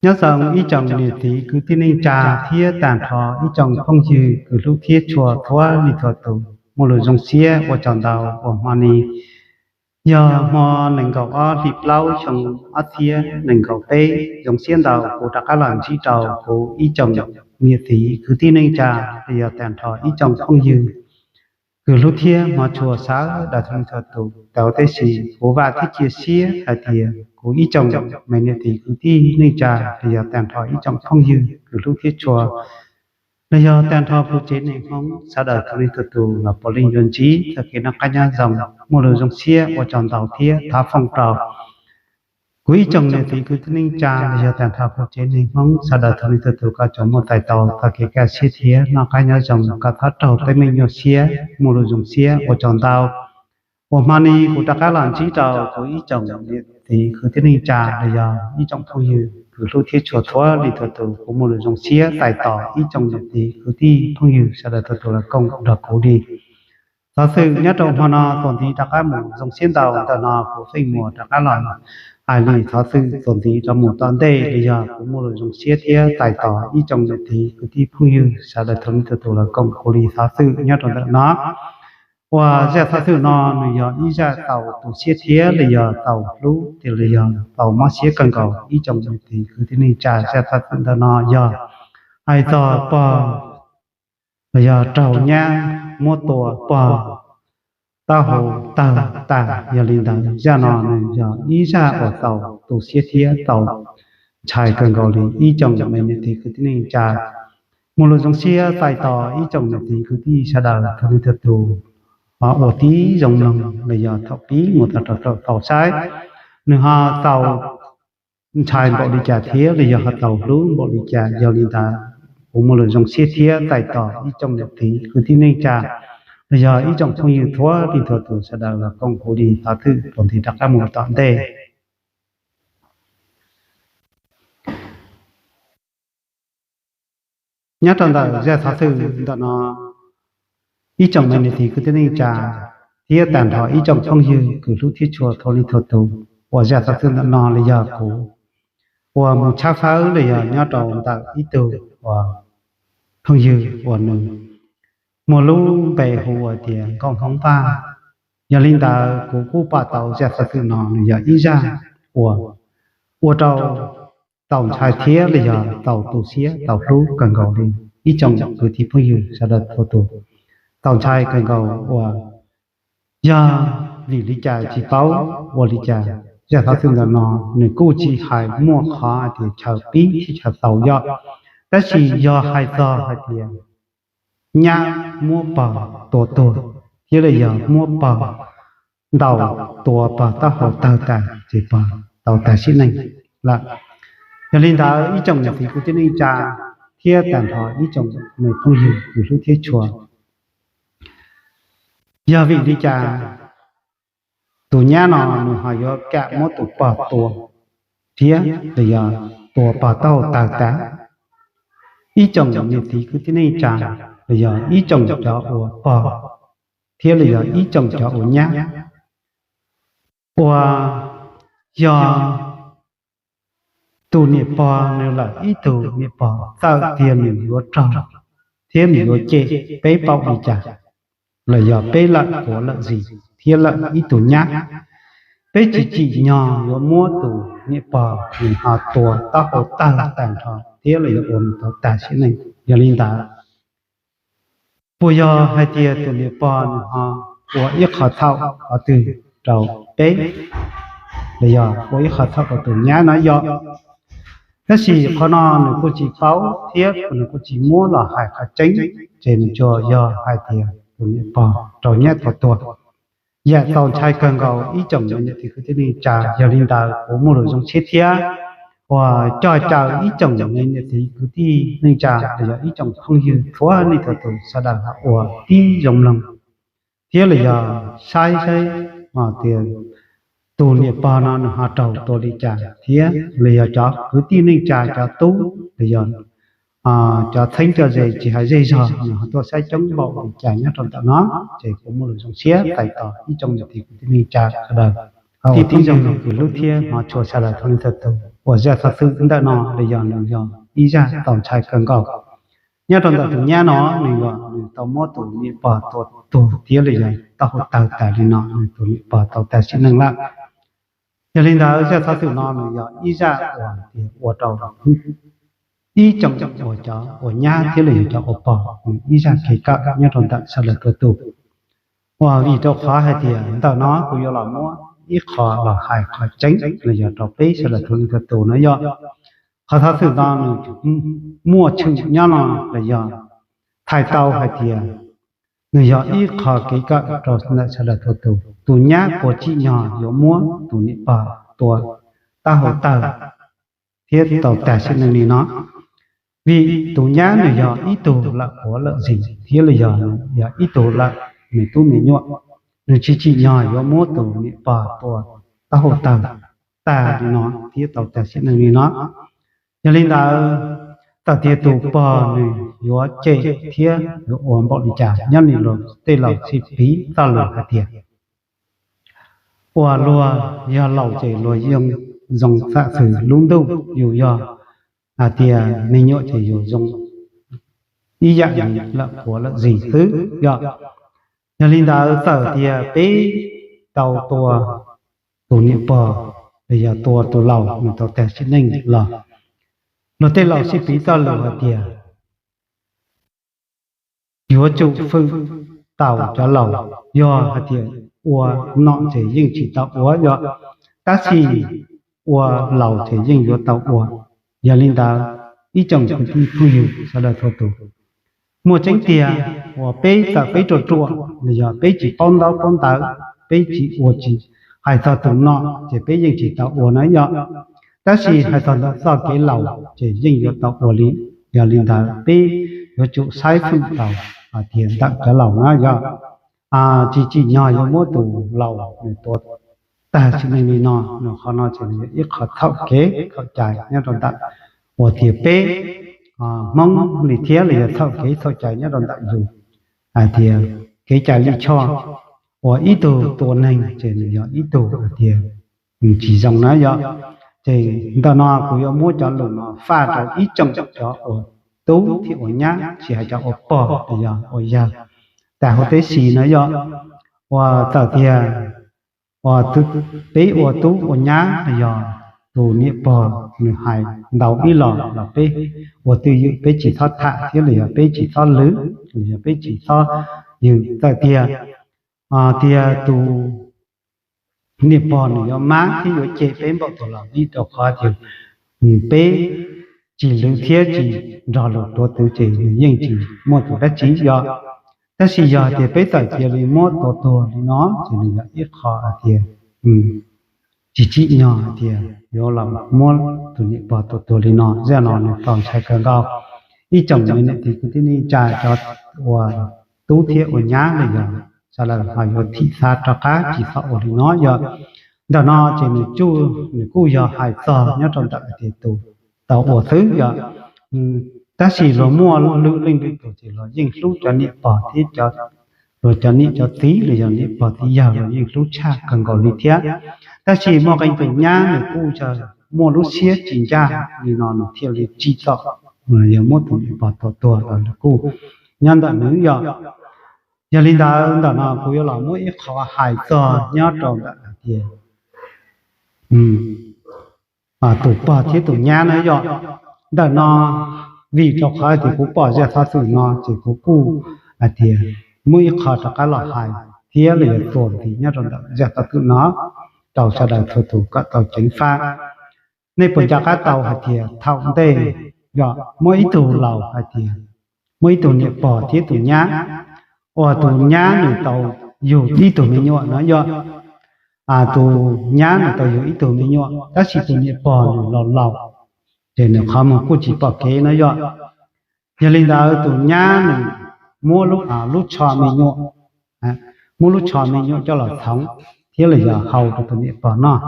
Nyob zoo ib tsoom niam txiv kwv tij neej tsa thiab tag nrho ib tsoom phooj ywg kws hlub thiab tshua txhua leej txhua tus, muaj lus zoo siab ua tsaug ntau uas hmo no yog hmo nees nkaum ob hli plaub xyoo ob txhiab nees nkaum peb. Zoo siab ntau kuv rov qab los ntsib rau kuv ib tsoom niam txiv kwv tij neej tsa los yog tag nrho ib tsoom phooj ywg kws hlub thiab hmov tshua sawv daws txhua leej txhua tus. Tau tiam sis kuv vam thiab cia siab hais tias kuv ib tsoom me niam txiv kwv tij neej tsa los yog tag nrho ib tsoom phooj ywg kws hlub thiab tshua los yog tag nrho kuv tsev neeg Hmoob sawv daws txhua leej txhua tus los puav leej yuav ntsib txoj kev noj qab nyob zoo, muaj lus zoo siab ua tsaug ntau thiab thov foom rau kuv ib tsoom niam txiv kwv tij neej tsa los yog tag nrho kuv tsev neeg Hmoob sawv daws txhua leej txhua tus kom tsuas muaj txais tau txoj kev kaj siab thiab noj qab nyob zoo, kom txhob raug teeb meem nyuaj siab, muaj lus zoo siab ua tsaug ntau uas hmo no kuv rov qab los ntsib rau kuv ib tsoom niam txiv kwv tij neej tsa los yog ib tsoom phooj ywg kws hlub thiab tshua txhua leej txhua tus. Kuv muaj lus zoo siab txais tos ib tsoom niam txiv kwv tij phooj ywg sawv daws txhua tus los koom nrog kuv li. Xov xwm nyob rau hmo no txuas ntxiv rov qab mus zoo siab ntau ntawm no kuv feej muas rov qab los hais li xov xwm txuas ntxiv rov mus tom ntej los yog kuv muaj lus zoo siab thiab txais tos ib tsoom niam txiv kwv tij phooj ywg sawv daws txhua leej txhua tus los koom kuv li xov xwm nyob rau ntawm no. Uas zaj xov xwm no nws yog ib zaj txaus tu siab thiab los yog txaus hlub thiab los yog txaus mob siab kawg nkaus ib tsoom niam txiv kwv tij neej tsa. Zaj xov xwm ntawm no yog hais txog pog los yog raug nyab muab tua pog taub hau tawg tas. Yog li ntawd zaj no nws yog ib zaj uas txaus tu siab thiab txaus ntshai kawg nkaus li ib tsoom me niam txiv kwv tij neej tsa. Muaj lus zoo siab txais tos ib tsoom niam txiv kwv tij sawv daws txhua leej txhua tus ho ua tib zoo mloog los yog thaum pib mus txog rau thaum xaus saib nws ho txaus ntshai npaum li cas thiab los yog ho txaus hlub npaum li cas. Yog li ntawd kuv muaj lus zoo siab thiab txais tos ib tsoom niam txiv kwv tij neej tsa los yog ib tsoom phooj ywg txhua leej txhua tus sawv daws los koom kuv li xov xwm txuas ntxiv rov qab mus tom ntej. Nyob rau ntawm zaj xov xwm ntawm no, ib tsoom me niam txiv kwv tij neej tsa thiab tag nrho ib tsoom phooj ywg kws hlub thiab tshua txhua leej txhua tus, uas zaj xov xwm ntawm no los yog kuv uas mus tshawb fawb los yog nyob rau ntawm ib tug uas phooj ywg uas nws muaj lub npe hu ua tias Nkauj Hmoob Vaj. Yog li ntawd kuv kuj pom tau zaj xov xwm no nws yog ib zaj uas ua rau txaus ntshai thiab los yog txaus tu siab txaus hlub kawg nkaus li ib tsoom kwv tij phooj ywg sawv daws txhua tus. Txaus ntshai kawg nkaus uas yog vim li cas tsis paub ua li cas, zaj xov xwm ntawm no nws kuj tsis hais muaj qhov hais tias chaw pib thiab chaw xaus yom, tab sis yog hais txog hais tias nyab muab pog tua tuag thiab los yog muab pog ntaus tua pog taub hau tawg tas ces pog tau tag sim neej lawm. Yog li ntawd ib tsoom niam txiv kwv tij neej tsa thiab tag nrho ib tsoom me phooj ywg kws hlub thiab tshua, yog vim li cas tus nyab no nws ho yuav kam muab tus pog tua thiab los yog tua pog taub hau tawg tas? Ib tsoom niam txiv kwv tij neej tsa los yog ib tsoom cov uas pog thiab los yog ib tsoom cov uas nyab, uas yog tus niam pog nws lawm ib tug niam pog txawm tiag nws yuav raug thiab nws yuav cem peb npaum li cas, los yog peb lawm quav lawm zis thiab lawm ib tug nyab, peb tsis tsim nyog yuav muab tus niam pog nws ho tua taub hau tawg tag nrho thiab los yuav ua nws tau tag sim neej. Yog li ntawd puas yog hais tias tus niam pog nws ho ua ib qho txhaum qhov twg rau peb, los yog ua ib qho txhaum rau tus nyab no yom? Tab sis qhov no nws kuj tsis paub thiab nws kuj tsis muab los hais qhov tseeb, ces nws tsuas yog hais tias tus niam pog raug nyab tua tuag. Yam txaus ntshai kawg nkaus ib tsoom niam txiv kwv tij neej tsa. Yog li ntawd kuv muaj lus zoo siab thiab uas coj caw ib tsoom niam txiv kwv tij neej tsa los yog ib tsoom phooj ywg txhua leej txhua tus sawv daws los ua tib zoo mloog thiab los yog saib saib tias tus niam pog no nws ho raug tua li cas thiab los yog cov kwv tij neej tsa cov tub los yog cov txheeb cov ze tsis hais zej zog nws ho tuaj saib coob npaum li cas nyob rau ntawm no, ces kuv muaj lus zoo siab txais tos ib tsoom niam txiv kwv tij neej tsa sawv daws, tib tib zoo kws hlub thiab hmov tshua sawv daws txhua leej txhua tus. uas zaj xov xwm ntawm no los yog nws yog ib zaj txaus ntshai kawg nkaus. Nyob rau ntawm tus nyab no nws yog nws tau muab tus niam pog tua tuag thiab los yog taub hau tawg tas li no, nws tus niam pog tau tas sim neej lawm. Yog li ntawd zaj xov xwm no nws yog ib zaj uas tias ua rau ib tsoom uas cov uas nyab thiab los yog cov uas pog nws ib zaj kev kawm nyob rau ntawm sawv daws txhua tus. Uas vim rau qhov hais tias ntawm no kuv yuav los muab ib qho los hais qhov tseeb los yog rau peb sawv daws txhua leej txhua tus no yog qhov xov xwm no nws muaj tshwm nyob no los yog thaij tau hais tias nws yog ib qho kev kawm rau ntawm sawv daws txhua tus. Tus nyab puas tsim nyog yuav muab tus niam pog tua taub hau tawg thiab tau tas sim neej li no? Vim tus nyab nws yog ib tug lawm quav lawm zis thiab los yog nws yog ib tug lawm me tub me nyuam, nws tsis tsim nyog yuav muab tus niam pog tua taub hau tawg tag li no thiab tau tas sim neej li no. Yog li ntawd, txawm tias tus pog nws yuav cem thiab yuav ua npaum li cas nyob li luag tej laus sib piv txoj lus hais tias uas luag yog laus ces luag yeej zoo xam xws lub ntuj, yus yog hais tias me nyuam ces yus zoo ib yam li lawm quav lawm zis xwb yom. Yog li ntawd txawm tias peb tau tua tus niam pog los yog tua tus laus nws tau tag sim neej los luag tej laus sib piv txoj lus hais tias yuav tsum fwm taus cov laus, yog hais tias ua nom ces yeej tsis tau ua yom, tab sis ua laus ces yeej yuav tau ua. Yog li ntawd, ib tsoom kwv tij phooj ywg sawv daws txhua tus, muaj tseeb tiag uas peb txawm peb ruam ruam los yog peb tsis paub ntaub paub ntawv, peb tsis ua tsis hais txog tus nom ces peb yeej tsis tau ua na yom. Tab sis hais txog ntawm txoj kev laus ces yeej yuav tau ua li. Yog li ntawd peb yuav tsum saib fwm taus hais tias ntawm cov laus na yom, tsis tsim nyog yuav muab tus laus nws tua tag sim neej li no. Nws qhov no ces nws yog ib qho txhaum kev txhaum cai nyob rau ntawm uas tias peb Hmoob li thiab los yog txhaum kev txhaum cai nyob rau ntawm yus hais tias kev cai lij choj uas ib tug tua neeg ces nws yog ib tug hais tias tsis zoo na yom. Ces ntawm no kuv yuav muab cov lus no faj rau ib tsoom cov uas tub thiab uas nyab, tsis hais cov uas pog los yog uas yawg tas huv tib si no yom, uas txawm tias uas peb ua tub ua nyab los yog tus niam pog nws hais ntau ib los los peb ua twj ywm peb tsis txhob tham thiab los yog peb tsis txhob lwv los yog peb tsis txhob ywg. Txawm tias tias tus niam pog nws yuav mab thiab yuav cem peb npaum twg los vim rau qhov tias peb tsis lwv thiab tsis nrog luag tuav twv ces nws yeej tsis muaj tus dab tsi yom. Tab sis yog tias peb txawm cia li muab tua tuag li no ces nws yog ib qho hais tias tsis tsim nyog hais tias yuav los muab tus niam pog tua tuag li no. Zaj no nws txaus ntshai kawg nkaus. Ib tsoom me niam txiv kwv tij neej tsa cov uas tub thiab ua nyab los yog sawv daws ho yuav thim xav rov qab tsis txhob ua li no yom. Ntawm no ces nws kuj yog hais txog nyob rau ntawm tias tus tau ua xwb yom. Tab sis luag muaj lwm leej lwm tus ces luag yeej hlub cov niam pog thiab cov, luag cov niam cov txiv los yog niam pog txiv yawg luag yeej hlub tshaj kawg nkaus li thiab. Tab sis muaj qee tus nyab nws kuj yog muaj lub siab tsis ncaj li no nws thiaj li tsim txom, yog muab tus niam pog tua tuag los nws kuj nyob ntawm nws yom. Yog li ntawd ntawm no kuv yuav los muab ib qho hais txog nyob rau ntawm hais tias tus pog thiab tus nyab na yom. Ntawm no vim rau qhov tias kuv pom zaj xov xwm no ces kuv kuj hais tias muab ib qho rov qab los hais thiab los yog txuas ntxiv nyob rau ntawm zaj xov xwm no rau sawv daws txhua tus kom tau ceev faj. Nej puas nco qab tau hais tias thaum ntej yog muaj ib tug laus hais tias muaj ib tug niam pog thiab tus nyab, uas tus nyab nws tau yug ib tug me nyuam no yom. Tus nyab nws tau yug ib tug me nyuam tab sis tus niam pog nws los laus, ces nws qhov muag kuj tsis pom kev no yom. Yog li ntawd tus nyab nws muab lub tsho me nyuam, muab lub tsho me nyuam coj los txhoov thiab los yog hau rau tus niam pog noj.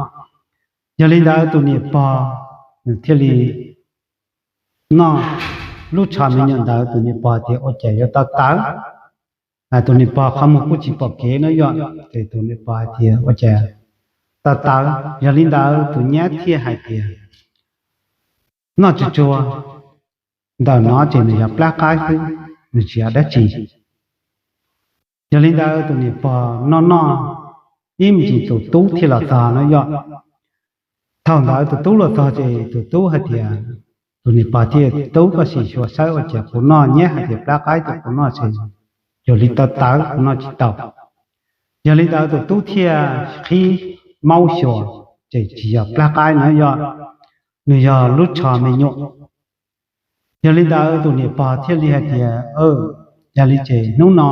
Yog li ntawd tus niam pog nws thiaj li noj lub tsho me nyuam ntawd, tus niam pog tias ua cas yuav tau tawv. Tus niam pog qhov muag kuj tsis pom kev no yom, ces tus niam pog hais tias ua cas tau tawv. Yog li ntawd tus nyab thiaj hais tias noj tsuag tsuag ntawm no ces nws yog plab qaib xwb, nws tsis yog dab tsi. Yog li ntawd tus niam pog noj noj ib me ntsis tus tub thiaj los txog no yog. Thaum ntawd tus tub los txog ces tus tub hais tias, tus niam pog thiaj, tub, koj sim xyuas saib ua cas kuv noj, nyab hais tias plab qaib ces kuv noj ces yog li tawv tawv kuv noj tsis tau. Yog li ntawd tus tub thiaj qhib maub xyuas, ces tsis yog plab qaib no yog, nws yog lub tsho me nyuam. Yog li ntawd tus niam pog thiaj li hais tias, yog li ces hnub no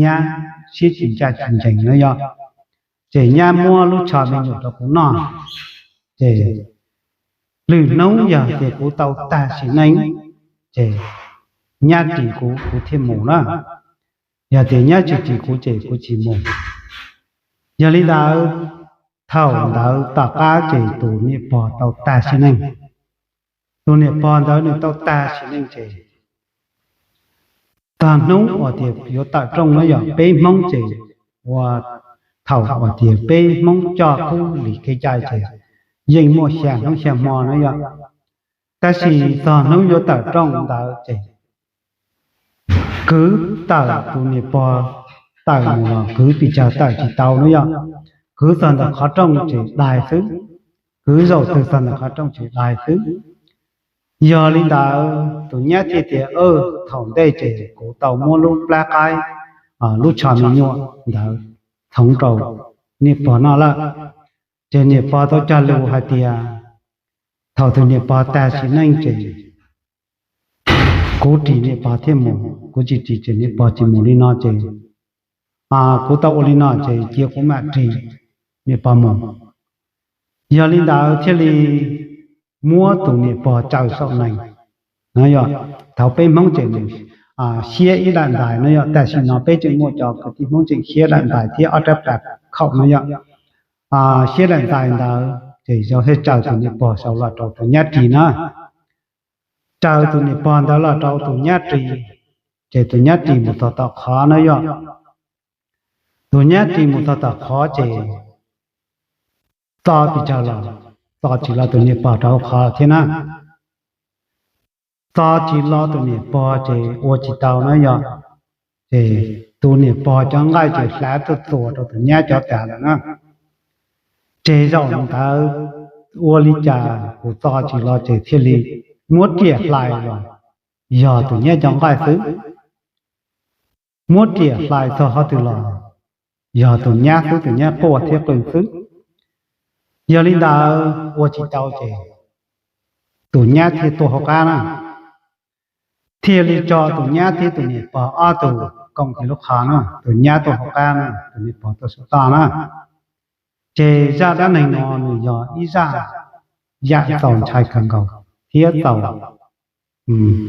nyab siab tsis ncaj tsis ncees no yog, ces nyab muab lub tsho me nyuam rau kuv noj, ces lwm hnub yog tias kuv tau tag sim neej ces nyab ris kuv, kuv thiaj mus na. Yog tias nyab tsis ris kuv ces kuv tsis mus. Yog li ntawd thaum ntawd tom qab ces tus niam pog tau tag sim neej. Tus niam pog ntawd nws tau tag sim neej ces txog hnub uas tias yuav tawm rooj no yog peb Hmoob ces ua, thaum uas tias peb Hmoob coj kub lim kev cai ces yeej muaj xya hnub xya hmo no yog. Tab sis txog hnub yuav tawm rooj ntawd ces kwv tawm tus niam pog tawm mus los kwv pes tsawg tawm tsis tau no yog, kwv txog ntawm qhov rooj ces dai xwb, kwv zaum twg txog ntawm qhov rooj ces dai xwb. Yog li ntawd tus nyab thiaj tias, thaum ntej ces kuv tau muab lub plab qaib, lub tsho me nyuam ntawd txhoov rau niam pog noj lawm. Ces niam pog tau cog lus hais tias thaum tus niam pog tag sim neej ces kuv ris niam pog thiaj mus, kuv tsis ris ces niam pog tsis mus li no ces, kuv tau ua li no ces cia kuv mam ris niam pog mus. Yog li ntawd thiaj li muab tus niam pog tsaws saum nees no yog. Thaum peb Hmoob tseem mus xiab ib daim ntais no yog, tam sim no peb tseem muaj cov kwv tij Hmoob tseem xiab daim ntais thiab ob rab pas khaum no yog. Xiab daim ntais ntawd ces yog thiaj tsaws tus niam pog saud los rau tus nyab ris na. Tsaws tus niam pog ntawd los rau tus nyab ris, ces tus nyab ris mus txog tom qhov no yog, tus nyab ris mus txog tom qhov ces txo pes tsawg los txo tsis los tus niam pog rau hauv qhov thiab na. Txo tsis los tus niam pog ces ua tsis tau na yog, ces tus niam pog cov nqaij ces hlav tuaj txuas rau tus nyab cov tas lawm na. Ces zaum ntawd ua li cas kuv txo tsis los ces thiaj li muab riam hlais los yog tus nyab cov nqaij xwb. Muab riam hlais txog qhov twg los yog tus nyab xwb, tus nyab quaj thiab qw xwb. Yog li ntawd ua tsis tau ces tus nyab thiaj tuaj hauv qab na, thiaj li tso tus nyab thiab tus niam pog ob tug koom tis lub qhov na, tus nyab tuaj hauv qab na, tus niam pog tuaj saum toj na. Ces zaj dab neeg no nws yog ib zaj yam txaus ntshai kawg nkaus thiab txaus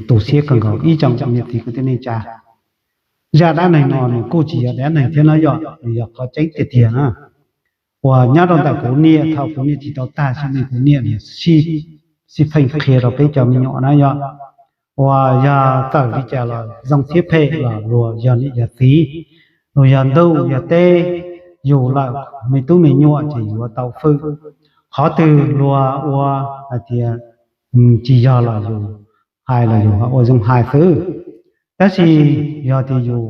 tu siab kawg nkaus ib tsoom niam txiv kwv tij neej tsa. Zaj dab neeg no nws kuj tsis yog dab neeg thiab no yog, nws yog qhov tseeb tiag tiag na. Uas nyob rau ntawm kuv niam, thaum kuv niam tsis tau tag sim neej kuv niam nws sib pheej qhia rau peb cov me nyuam na yog, uas yog txawm li cas los zoo thiab phem los luag yog niam yog txiv, luag yog ntuj yog teb, yus lawm me tub me nyuam ces yuav tau fwm. Qhov twg luag ua hais tias tsis yog los yus hais los yus ua zoo hais xwb. Tab sis yog tias yus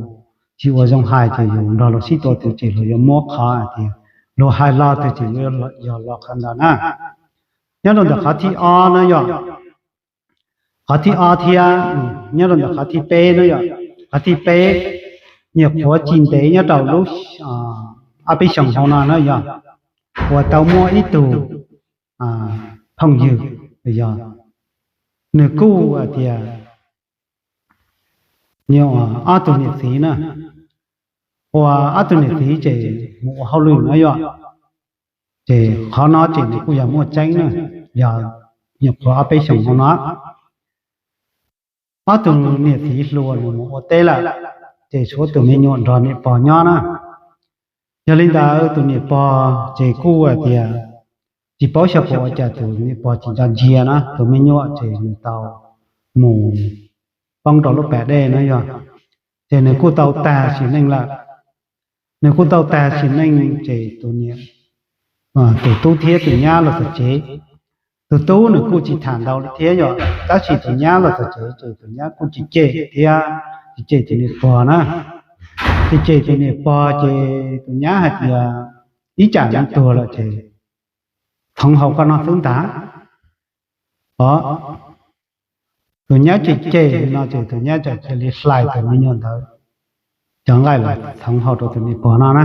tsis ua zoo hais ces yus nrog luag sib tua twg ces luag yuav muab qhov hais tias luag hais los twg ces yuav yog los qhov ntawd na. Nyob rau ntawm qhov thib ob na yog, qhov thib ob thiab nyob rau ntawm qhov thib peb na yog, qhov thib peb nyuam qhuav tsis ntev nyob rau lub ob peb xyoos hauv no na yog, uas tau muaj ib tug phooj ywg yog, nws kuj hais tias ob tug niam txiv na, uas ob tug niam txiv ces mus ua hauj lwm no yog, ces qhov no ces nws kuj yog muaj tseeb na, yog nyuam qhuav ob peb xyoos hauv no. Ob tug niam txiv hluas nws mus ua teb lawm, ces tshuav tus me nyuam nrog niam pog nyob na. Yog li ntawd tus niam pog ces kuj hais tias tsis paub xyov puas ua cas tus niam pog tsis nco ntsia na, tus me nyuam ces nws tau mus poob rau lub pas dej na yog, ces nws kuj tau tag sim neej lawm. Nws kuj tau tag sim neej ces tus niam, tus tub thiab tus nyab los txog tsev, tus tub nws kuj tsis tham ntau li thiab yom, tab sis tus nyab los txog tsev ces tus nyab kuj cem cem thiab, cem cem tus niam pog na. Cem cem tus niam pog ces tus nyab hais tias, ib tsam nws tuag lawm ces txhoov haus koj noj xwb ntag. Os, tus nyab cem cem li no ces tus nyab txawm cia li hlais tus me nyuam ntawd cov nqaij los txhoov haus rau tus niam pog noj na.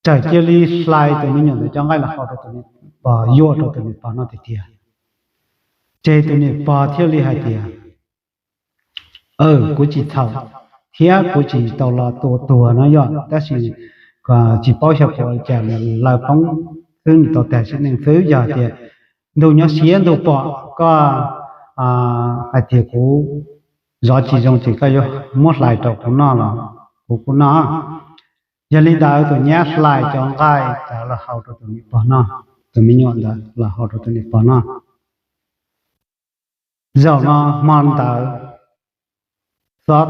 Txawm cia li hlais tus me nyuam ntawd cov nqaij los haus rau tus niam pog, yuam rau tus niam pog noj tiag tiag. Ces tus niam pog thiaj li hais tias, kuv tsis txhaum thiab kuv tsis tau los tua tuag no yog, tab sis tsis paub xyov kuv ua cas nws lawv poob xwb, nws tau tag sim neej xwb. Yog tias ntuj nyob siab ntuj pom koj hais tias kuv zov tsis zoo ces koj yuav muab hlais rau kuv noj los kuv kuj noj. Yog li ntawd tus nyab hlais cov nqaij cov los haus rau tus niam pog noj, tus me nyuam ntawd los haus rau tus niam pog noj. Zaum no hmo ntawd xob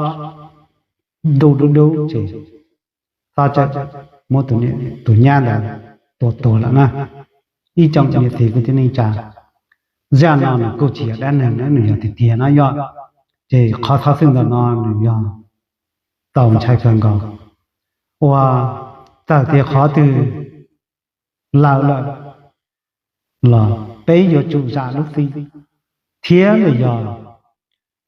ntuj dub dub ces xob txawm muab tus nyab ntawd tua tuag lawm na. Ib tsoom niam txiv kwv tij neej tsa, zaj no nws kuj tsis yog dab neeg na, nws yog tiag tiag no yog, ces qhov xov xwm ntawm no nws yog txaus ntshai kawg nkaus. Uas txawm tias qhov twg lawm lawm los peb yuav tsum zam lub txim, thiab los yog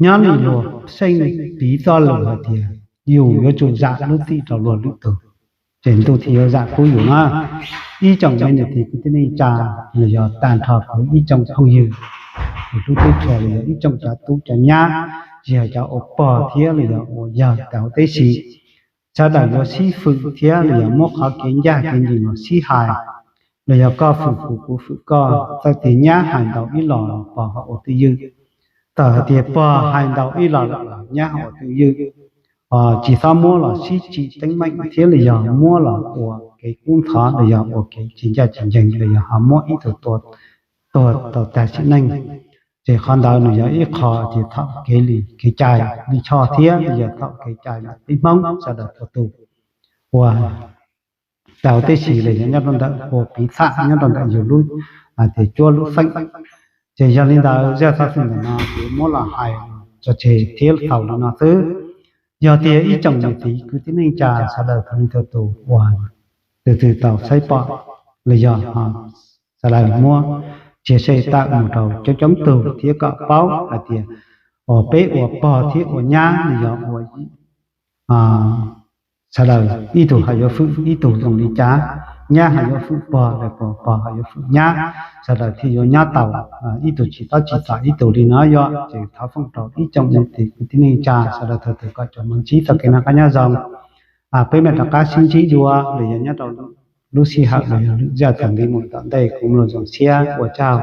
nyob li luag seej piv txoj lus hais tias yus yuav tsum zam lub txim rau luag lwm tus, ces ntuj thiaj yuav zam pub yus na. Ib tsoom me niam txiv kwv tij neej tsa, los yog tag nrho kuv ib tsoom phooj ywg, kuv hlub tub rog, los yog ib tsoom cov tub cov nyab, tsis hais cov ua pog thiab los yog ua yawg tau teb si, sawv daws yuav sib fwm thiab los yog muab qhov kev ncaj kev ncees los sib hais, los yog koj fwm kuv kuv fwm koj. Txawm tias nyab hais ntau ib los los pog ho ua twj ywm, txawm hais tias pog hais ntau ib los los nyab ho ua twj ywm. Tsis txhob muab los sib tsim teeb meem thiab los yog muab los ua kev kub ntxhov los yog ua kev tsis ncaj tsis ncees los yog ho muab ib tug tua tuag tau tag sim neej. Ces qhov ntawd nws yog ib qho ces thaum kev li kev cai li choj thiab los yog thaum kev cai li peb Hmoob sawv daws tus tus ua tau tib si los yog nyob rau ntawm ua piv txham nyob rau ntawm yus lub tias cuab lub xeem. Ces yog li ntawd zaj xov xwm ntawm no kuv muab los hais tso tseg thiab xaus li no xwb. Yog tias ib tsoom niam txiv kwv tij neej tsa sawv daws thaum li thaum tus uas tus twg tau saib pom los yog sawv daws muab share tawm mus rau coob coob tug thiab kom paub hais tias uas peb ua pog thiab ua nyab los yog ua sawv daws ib tug ho yuav fwm ib tug zoo li cas, nyab ho yuav fwm pog los pog ho yuav fwm nyab, sawv daws thiaj yuav nyob tau ib tug tsis tob tsis txom ib tug li no yog. Ces thov foom rau ib tsoom niam txiv kwv tij neej tsa sawv daws thaum twg kom cov mus ntsib txoj kev noj qab nyob zoo. Peb mam rov qab sib ntsib dua los yog nyob rau lub sij hawm los yog lwm zaj txuas ntxiv mus tom ntej. Kuv Mloog Zoo Siab ua tsaug.